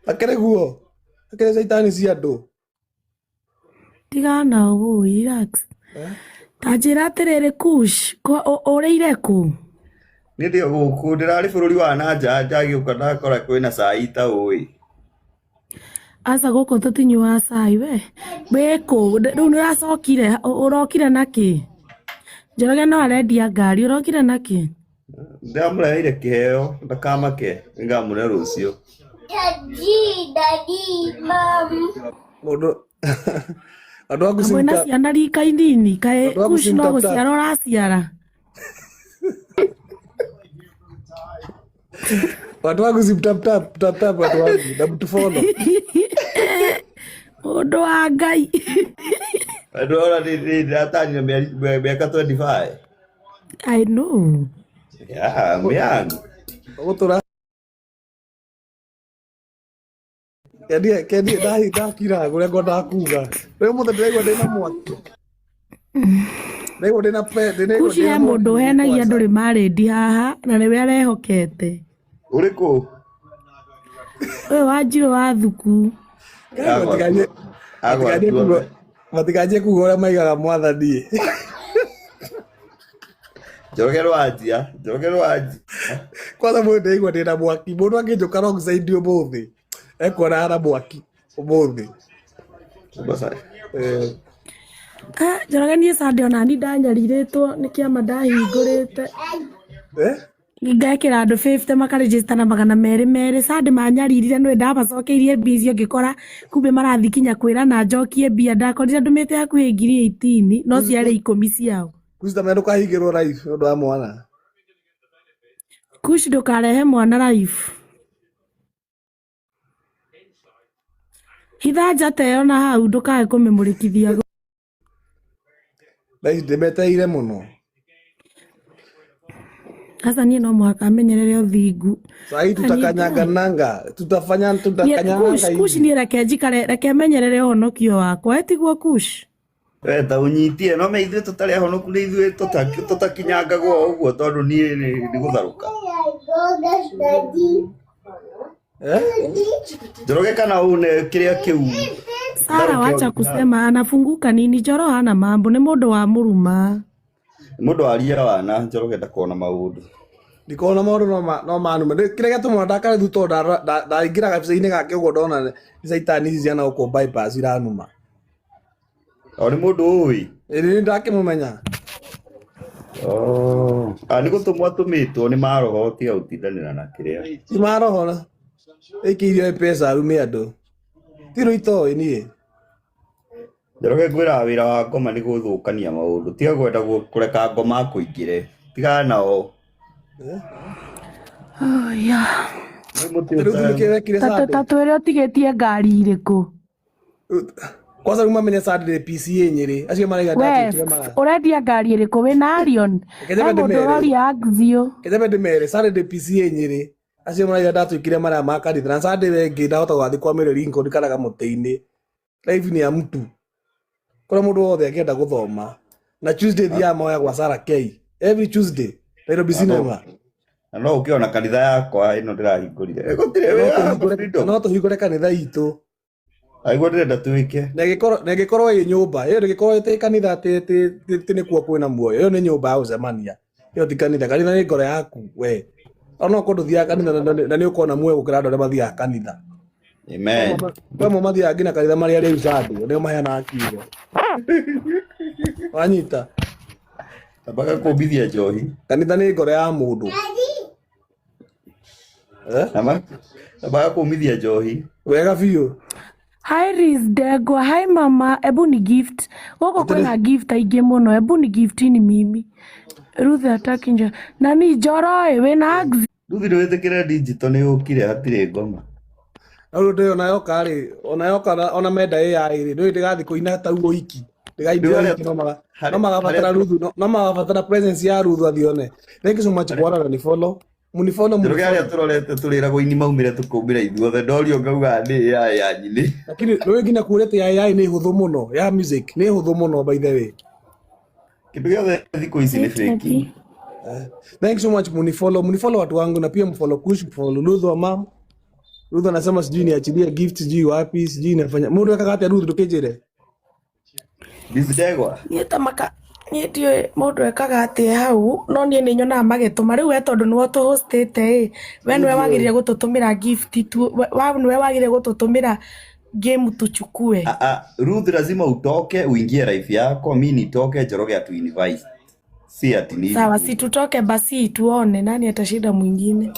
Akĩrĩ guo. Akĩrĩ caitani cia andũ. Tigana na ũguo, relax. Eh? Ta njĩra atĩrĩrĩ Kush, ũrĩire kũ? Niĩ ndĩ o gũkũ ndĩrarĩ bũrũri wa na nja ndagĩũka ndakora kwĩna cai ta ũĩ. Aca gũkũ tũtinyuaga cai we. Wĩkũ? Rĩu nĩ ũracokire, ũrokire na kĩ? Njoroge no arendia ngari, ũrokire na kĩ? Ndĩramũreheire kĩheo ndakamake nĩngamũne rũciũ. Daddy, daddy, mom. Mũndũ andũ aku Mwĩna simta ciana rika inini, kaĩ andũ aku Kush no simtap tap. gũciara ũraciara? Watu wangu si tap tap tap tap watu wangu na mtu follow. Mũndũ wa Ngai. Ndĩrona ndĩratanyire mĩaka 25. I know. Yeah, I'm young. Gũtũra kendie kendie ndakira ũrĩa ngwendaga kuga. Rĩu mũthĩ ndĩraigua ndĩna mwaki. Ndĩraigua ndĩna pe ndĩraigua Kushi ndĩna he mwaki mũndũ ũhenagia kwanza. ndũrĩ marĩndi haha na nĩwe arehokete. Ũrĩkũ? Ũyũ wa Njirũ wa Thuku. Ngai matikanjie matikanjie kuga matikanjie kuga ũrĩa maigaga mwathani. Njoroge rwanjia, Njoroge rwanjia. Kwanza mũndũ ndĩraigua ndĩna mwaki. Mũndũ angĩnjũka wrong side ũmũthĩ ekuona hana mwaki ũmũthĩ. Mombasa. Eh, Ah, Njoroge niĩ Sunday ona ni ndanyarirĩtwo nĩ kĩama ndahingũrĩte. eh? Ngekĩra andũ 50 makarejista na 200 merĩ. Sunday manyaririre nĩ ndamacokeirie mbia icio ngĩkora kumbe marathiĩ kinya kwĩrana njokie mbia. Ndakorire ndũmĩte hakuhĩ ngiri 18 no ciarĩ 10 ciao. Kucita mena ndũkahingĩrwo live nĩ ũndũ wa mwana. Kush ndũkarehe mwana live. Hitha njata ĩyo na hau ndũkae kũmĩmũrĩkithia. Thaa ici ndĩmetereire mũno. Sasa niĩ no mũhaka menyerere ũthingu. Sahii tutakanyangananga, tutafanya tutakanyanganga Kush hivi. niĩ reke njikare reke menyerere ũhonokio wakwa ĩtiguo Kush. We ta ũnyitie no me ithuĩ tũtarĩ ahonoku nĩ ithuĩ tũtakinyangagwo o ũguo tondũ niĩ nĩ gũtharũka. Daddy. Eh? Njoroge kana une kĩrĩa kĩu Sara tharũke wacha original. kusema anafunguka nini Njoro hana mambo nĩ mũndũ wa mũruma. Mũndũ aria wana Njoroge ndakona maũndũ. Ndikona maũndũ no ma no manume. Kĩrĩa gĩatũma ndakare thu tondũ ndaingĩra gabica-inĩ gake ũguo ndona nĩ caitani ici ciana gũkũ bypass iranuma. O nĩ mũndũ ũĩ. Ĩĩ nĩ ndakĩmũmenya. Oh. Ah, nĩ gũtũmwo atũmĩtwo nĩ maroho tiga gũtindanĩra na kĩrĩa. Ti maroho ĩkĩirio M-Pesa arume andũ. Ti rũ itoĩ niĩ. Njoroge ngwĩraga wĩra wa ngoma nĩ gũthũkania maũndũ. Tiga kwenda kũreka ngoma akũingĩre. Tigana nao. Eh? Oh, yeah. Nĩ mũtĩ Rĩu thu nĩkĩĩ wekire Ta Sunday? ta twĩre ũtigĩtie ngari irĩkũ. Kwanza rĩu mamenye Sunday nĩ PCA Nyĩrĩ. Acio maraiga We ndatwĩkire mara. ũrendia ngari ĩrĩkũ wĩna Arion? Reke He nyambe mũndũ ndĩmere. ũroria Axio. Reke nyambe ndĩmere Sunday ndĩ PCA Nyĩrĩ. Acio maraiga ndatwĩkire marĩa ma kanitha. Na Sunday wengĩ ndahota gũgathiĩ kwa Mary Lincoln ndikaraga mũtĩ-inĩ. Life ni ya mtu. Kũrĩa mũndũ wothe angĩenda gũthoma. Na Tuesday thiaga mahoya gwa Sarah K. Every Tuesday. Nairobi Cinema. Na no ũkĩona kanitha yakwa ĩno ndĩrahingũrire. Gũtirĩ Na no wĩra tũhingũre- freedom. na no tũhingũre kanitha itũ. Aigua ndĩrenda twĩke. Na ĩngĩkorwo ĩ nyũmba ĩyo ndĩngĩkorwo ĩtĩ kanitha atĩ atĩ nĩkuo kwĩna muoyo. Ĩyo nĩ nyũmba ya gũcemania. Ĩyo ti kanitha. Kanitha nĩ ngoro yaku we. Ona okorwo ndũthiaga kanitha na nĩ ũkona muoyo gũkĩra andũ arĩa mathiaga kanitha. Amen. Kwĩ amwe mathiaga nginya kanitha marĩa rĩu Sunday nĩo maheanaga kiugo. Wanyita? Ambaga kũmbithia njohi. Kanitha nĩ ngoro ya mũndũ. Eh? Ambaga kũmithia njohi. Wega biũ. Hi Riz Ndegwa, hi mama, ebu ni gift. Gũkũ kwĩna gift aingĩ mũno, ebu ni gift ni mimi. Ruth ataki njo. Nani Njoro ĩ wĩna Axio? Ruthi nĩ wĩtĩkĩre digital nĩ yũkire hatirĩ ngoma. Na rĩu ndĩyo ona yoka rĩ, ona yoka ona menda AI rĩ, ndũĩ ndĩgathiĩ kũina ta uo iki. Ndĩgainire Rĩu harĩa- wiki no magabatara Ruthu, no magabatara presence ya Ruthu athiĩ one. Thank you so much bwana na ni follow. Munifollow Njoroge harĩa munifollow. tũrorete tũrĩragwo ini maumĩre tũkaumĩra ithuothe ndorio ngauga nĩ AI ya nyini. Lakini rĩu nginya kuurĩte AI nĩ hũthũ mũno ya music nĩ hũthũ mũno by the way. Kĩndũ gĩothe thikũ ici nĩ fake. Thank you so much munifollow, munifollow watu wangu na pia mfollow Kush, mfollow Luthu wa mam. Ruth anasema sijui niachilie gift sijui wapi sijui nafanya. Mundu ekaga atia Ruth ndukijire. Miss Ndegwa. Niĩ ta maka niĩ ndiũĩ mũndũ ekaga atĩa hau no niĩ nĩ nyonaga magĩtũma rĩu we tondũ nĩwe ũtũhostĩte ĩ we nĩwe wagĩrĩire gũtũtũmĩra gift tu nĩwe wagĩrĩire gũtũtũmĩra game tuchukue. Ah, ah, Ruth lazima utoke uingie life yako, mi nitoke Njoroge atu invite. Si ati nini. Sawa, si tutoke basi tuone nani atashinda mwingine.